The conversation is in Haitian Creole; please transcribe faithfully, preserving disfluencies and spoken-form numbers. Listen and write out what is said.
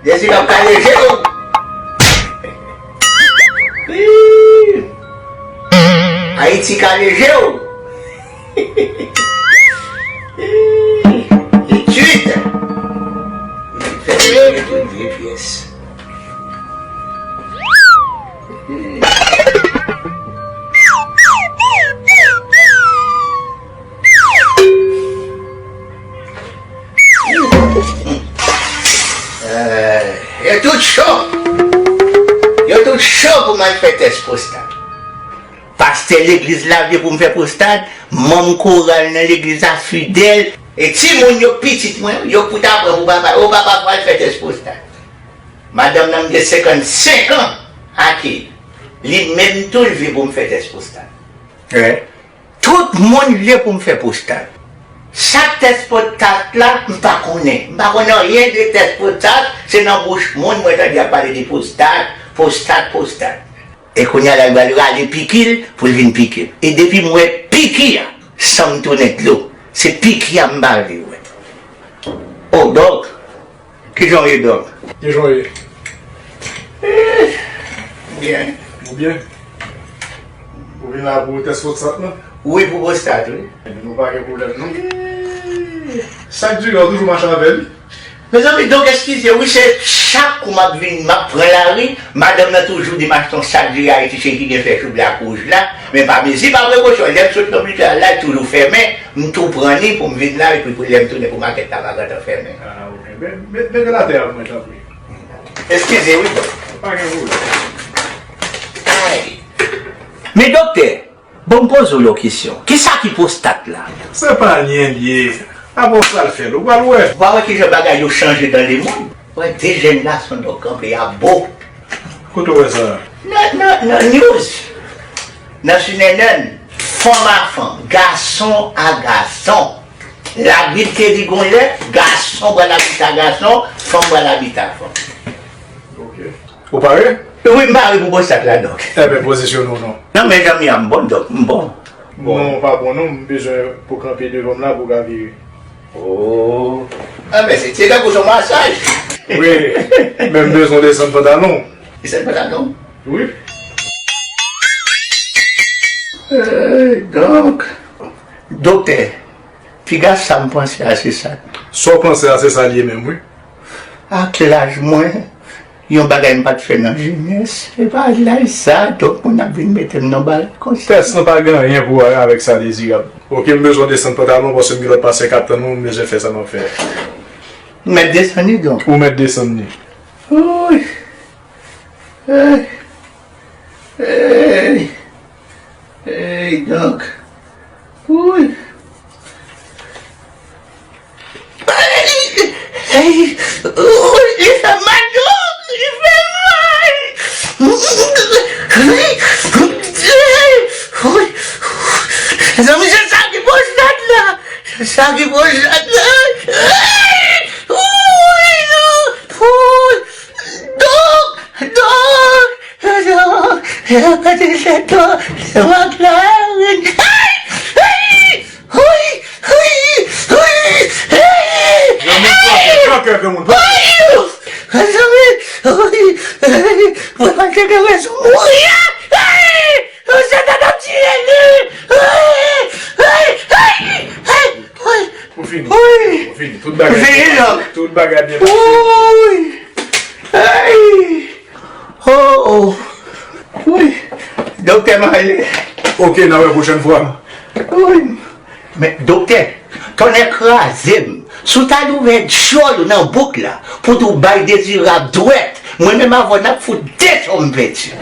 Dezirab kale je w. Ayiti kale je w. Etid. Vye pyès. Eh, yo tout cho. Yo tout cho pou m al fè tès pwostat. Pastè legliz la vle pou m fè pwostat, manm koral nan legliz la fidèl, e timoun yo pitit mwen, yo pou ta pran pou papa, o papa pou al fè tès pwostat. Madanm nan m gen senkannsenk an, ake li menm tou l vle pou m fè tès pwostat. Tout moun vle pou m fè pwostat. Sa k tès pwostat la, m pa konnen. M pa konnen anyen de tès pwostat, se nan bouch moun mwen tande y ap pale de pwostat, pwostat, pwostat. E kounye a la, li pral rale piki l pou l vin pike m. E depi m wè piki a, san m tounen dlo. Se piki a m pa vle wè. O, dòk, kijan w ye, dòk? Kijan w ye? Eh, byen. Ou byen? Ou vin la pou tès pwostat, non? Wi, pou pwostat, wi. Ebyen, nou pa gen pwoblèm, non. Eh. Sak diri a, w toujou mache avè l? Mezanmi, donk, eskize, wi, se chak kou m ap vin, m ap pran lari, madanm nan toujou di m achte yon sak diri Ayiti, se ki gen fè chou blak wouj la, men pa mezi, pa prekosyon, lè m sot nan lopitay la, li toujou fèmen, m tou pran li pou m vin la, epi pou lè m tounen pou makèt la pa gentan fèmen. Ah, ok. Men, men, mete l atè a pou mwen, tanpri. Eskize, wi, bòs. Pa gen pwoblèm. Ay. Men, doktè, bon, m poze w yon kesyon. Kisa ki pwostat la? Se pa anyen l ye. Apre w pral fè l, ou pral wè. Ou pa wè kijan bagay yo chanje dans le monde? Wè de jèn gason dòk kanpe ap bo. Kote w wè sa? Nan, nan, nan news. Nan C N N. Fanm a fanm, gason a gason. Labib te di gon lè, gason pral abite a gason, fanm pral abite a fanm. Ok. Ou pare? Wi, m pare pou pwostat la, dòk. Ebyen, pozisyone w non. Non, men zanmi a m bon, dòk, m bon. Non, ou pa bon non, m bezwen pou kanpe devan m la pou w ka vire. Oh. Enben, se, se tankou se yon masaj. Wi, men m bezwen w desann pantalon w. Desann pantalon? Wi. Eh, donk, doktè, piga sa m panse a, se sa. Sa w panse a, se sa l ye menm, wi. Ak laj mwen, yon bagay m pa t fè nan jenès, e pa laj sa, donk moun ap vin mete m nan bagay konsa. Tès lan pa gen anyen pou wè avèk sa, Dezirab. Ok, m bezwen desann pantalon, paske m gen lòt pasyan k ap tann mwen, m bezwen fè sa m ap fè a. M mèt desann li, donk? Ou mèt desann li. Woy! Hey! Hey! Hey, donk. Woy! Ay! Ay! Woy, li fè mal, non! Li fè mal! Woy! Mezanmi, se sa ki pwostat la! Se sa ki pwostat la! Ay! Woy, non! Woy! Dòk! Dòk! Dòk! Dòk! Dòk! Ay! Ay! Ay! Woy! Woy! Woy! Hey! Granmoun, pran kè, pran kè, granmoun, pran kè. Woy! Mezanmi! Woy! Hey! Mwen pa t gen rezon mouri a! Hey! Satan ap tiye li! Hey! Hey! Hey! Hey! Woy! Ou fini. Woy! Ou fini. Tout bagay byen pase. Tout bagay byen pase. Woy! Hey! Oh, oh. Wi. Doktè, m ale. Ok, n a wè pwochèn fwa. Wi. Men, doktè, tonnè kraze m. Si w t al ouvè djòl ou nan bouk la, pou w bay Dezirab dwèt, mwen menm avè w n ap fout de cho m penti.